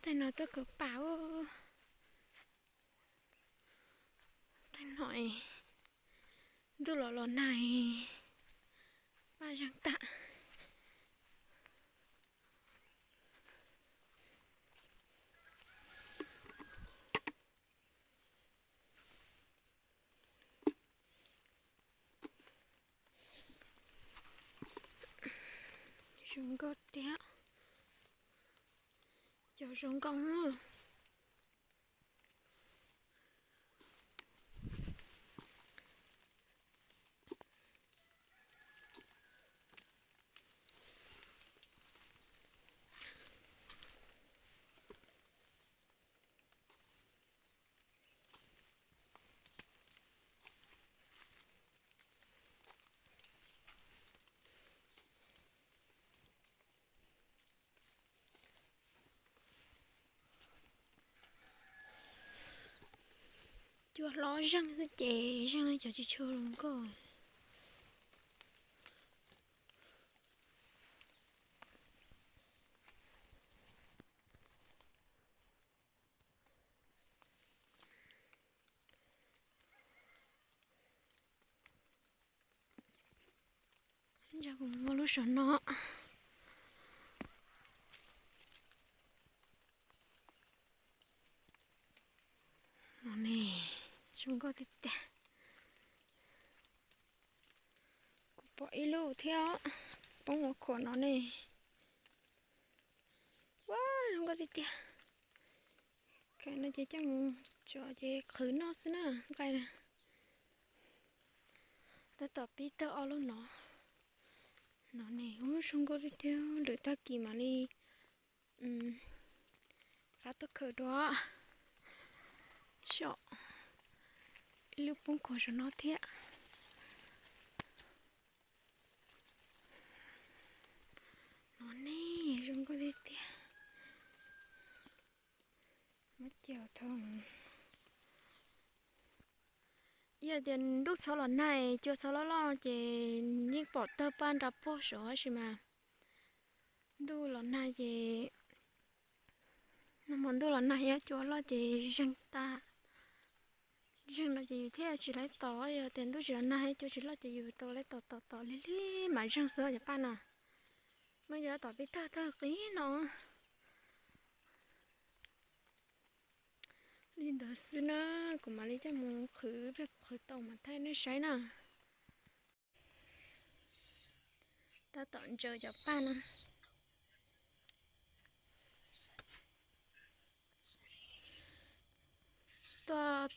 Tej no tuaj kawg paj. Tej no ntuj los los nag, paj zeeg tag. Zoo nkauj tiag. Cov zoo nkauj. Cua hlob zeeg xwb ces zeeg li cov tsis tshua zoo nkauj. Ntshe kuv muaj lub saum no. No ne, zoo nkauj tiag tiag. Kuv pom ib lub thiab, poob ua khuam no ne. Ua zoo nkauj tiag tiag. Nqaij no ces coj mus tso ces qhwv noj xwb na, nqaij na. Tab tom pib tawg ob lub no. No ne, ua zoo nkauj tiag tiag, lwm tag kis mam li rov qab tuaj khaws dua. Saum ib lub poob khuam saum no thiab. No ne, zoo nkauj tiag tiag. Muab cia thaum, yog tias ntuj txhob los nag, cua txhob loj loj ces yeej pom tawg paj nra puag saud tab sis mas ntuj los nag ces, nag hmo ntuj los nag thiab cua loj ces zeeg tag. Zeeg no ces yus thiaj tsis laib tos, yog tias ntuj tsis los nag thiab cua tsis loj ces yus tau laib tos tos tos lig lig mas zeeg xwb cov paj no. Muab cov tom pib tawg tawg qis no. Li ntawd xwb na, kuv mam li coj mus qhwv, peb qhwv tau mas thaij nej saib na. Tab tom ntsaws cov paj no. Tuaj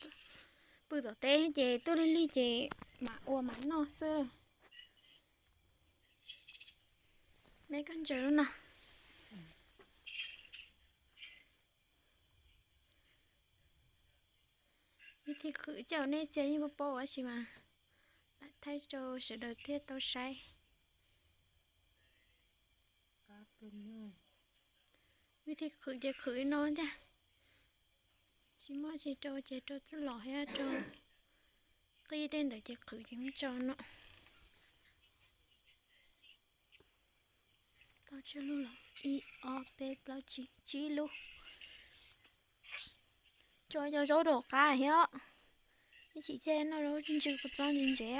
pw tom teb ces tuaj lig lig ces mam ua mam noj xwb. Meb koj ntsaws lub no. Vib thib qhwv coj nej txhia yeej paub paub ua si mas lam thaij rau sawv daws thiaj tau saib. Vib thib qhwv ces qhwv li no thiab. Tsis muaj tsis rau ces rau txuj lom thiab rau qij tej ntawd ces qhwv ces muab tso no. Tau tsawg lub los ib ob peb plaub tsib, tsib lub. Tso cov zaub rau qab thiab. Ib chim thiaj noj zaub ntsws kua txob ntse ntse.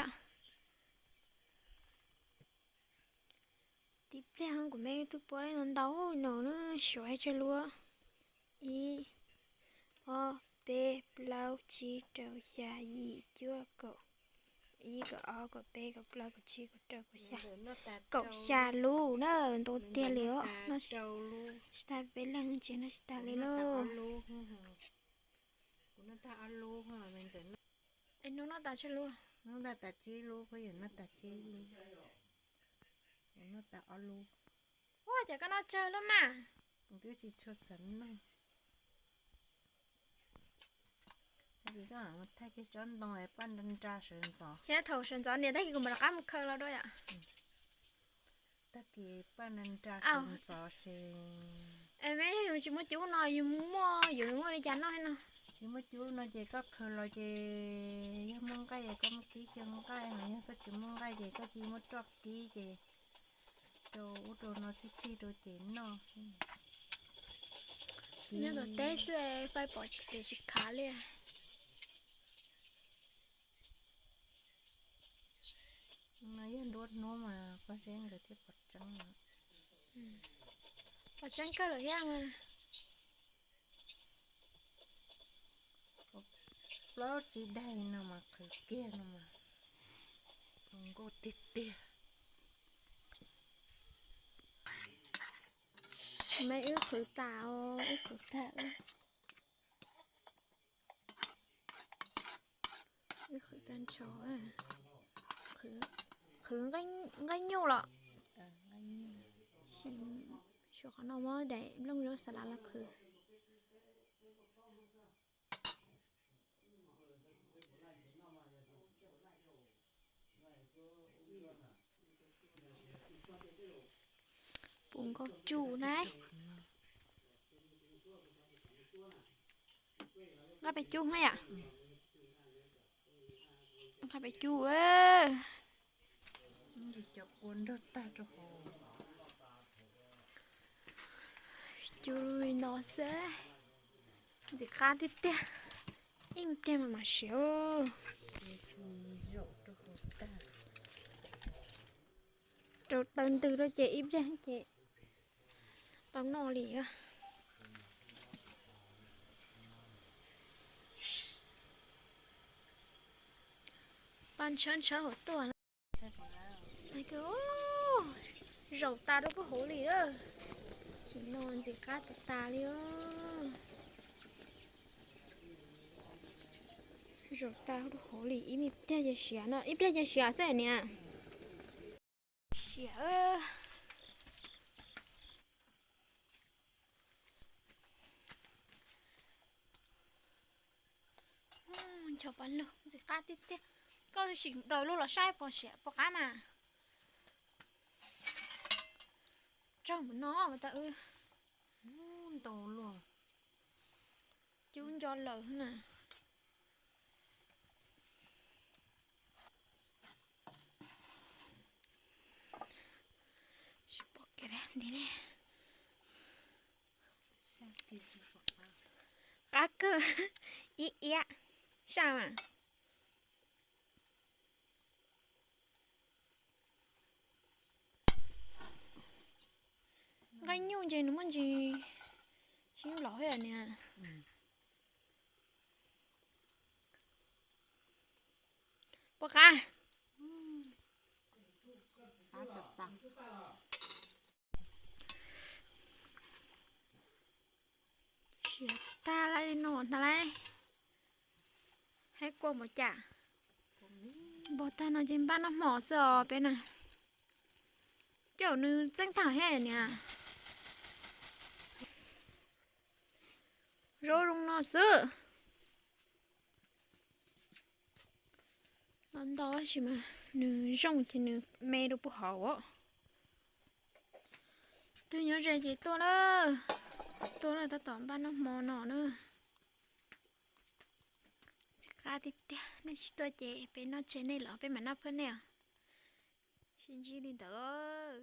Tib pliag kuv me twb pua ntau ntau no na, suav tsawg lub. Ib, ob, peb, plaub, tsib, rau, xya, yim, cuaj, kaum, ib, kaum ob, kaum peb, kaum plaub, kaum tsib, kaum rau, kaum xya. Kaum xya lub na, ntau tiag li os. Tsis tas peb leeg tsev no tsis tas li lauj. Es hnub noj tas tsawg lub? Hnub noj tas tsib lub, phob ywg, noj tas tsib lub. Kuv noj tas ob lub. Ua cas koj noj tsawg lub mas? Kuv twb tsis tshua xav noj. Tag kis koj thaij kiag tsob ntoo paj nra nra sawv ntxov. Thiab thaum sawv ntxov niam tag kis kuv mam rov qab mus khaws los dua yom. Tag kis paj nra nra sawv ntxov ces. Es me yog yus tsis muaj cub no yus muaj, yus muaj li cas noj no? Tsis muaj cub no ces koj khaws los ces yog muaj nqaij es koj muab kib xyaw nqaij, ho yog koj tsis muaj nqaij ces koj cia muab roj kib ces rau ub rau no txhij txhij rau ces noj xwb. Nyob tom teb xwb, faib pom kev tsis khav li. No yog nruab hnub mas pob zeb nkawd thiaj pom tseeb no. Pom tseeb kawg lawm thiab mas. Plaub tsib daig no mas qhwv kiag no mas zoo nkauj tiag tiag. Mas wb qhwv tas, wb qhwv tas, wb qhwv tas ntsho, qhwv nqaij nyuj los. Suav qhov no muab daim nplooj zaub xas lav los qhwv. Puv nkaus cus na. Nqa pem cub na yom. Nqa pem cub. Cov kua nrog tag rau hauv. Cub li no xwb. Ntxim qab tiag tiag. Ib pliag mas mam siav. Rau taw ntws rau ces ib pliag ces tau noj li. Paj ntshawb ntshawb hauv tuaj. Zaum tas rau puag hauv li. Chim no ntxim qab tas tas li. Zaum tas rau hauv li ib pliag ces siav no, ib pliag ces siav xwb niam. Siav. Ncho paj lug ntxim qab tiag tiag. Koj sim daws lub los saib puas siav puas qab mas. Tsaug mus no mas tau. Ntau luaj. Cub nco lawm na. Qab kawg. Iab iab saj mas. Nqaij nyuj ces nws muaj ntsis sib nplaum thiab niam. Puas qab? Siav tag li no ntag lauj. Haib kua npaum cas? Npaum tag no ces npaj noj hmo xwb os peb na. Coj nws txeeb tag thiab niam. Zaub zoo no xwb. Ntau ntau tab sis mas nws zoo ces nws me rau puag hauv os. Twg nyob ze ces tuaj lawm, tuaj lawm tab tom npaj noj hmo no na. Ntxim qab tiag tiag, nej tsis tuaj ces peb noj tseg nej los peb mam noj phawj nej os. Sib ntsib li ntawd.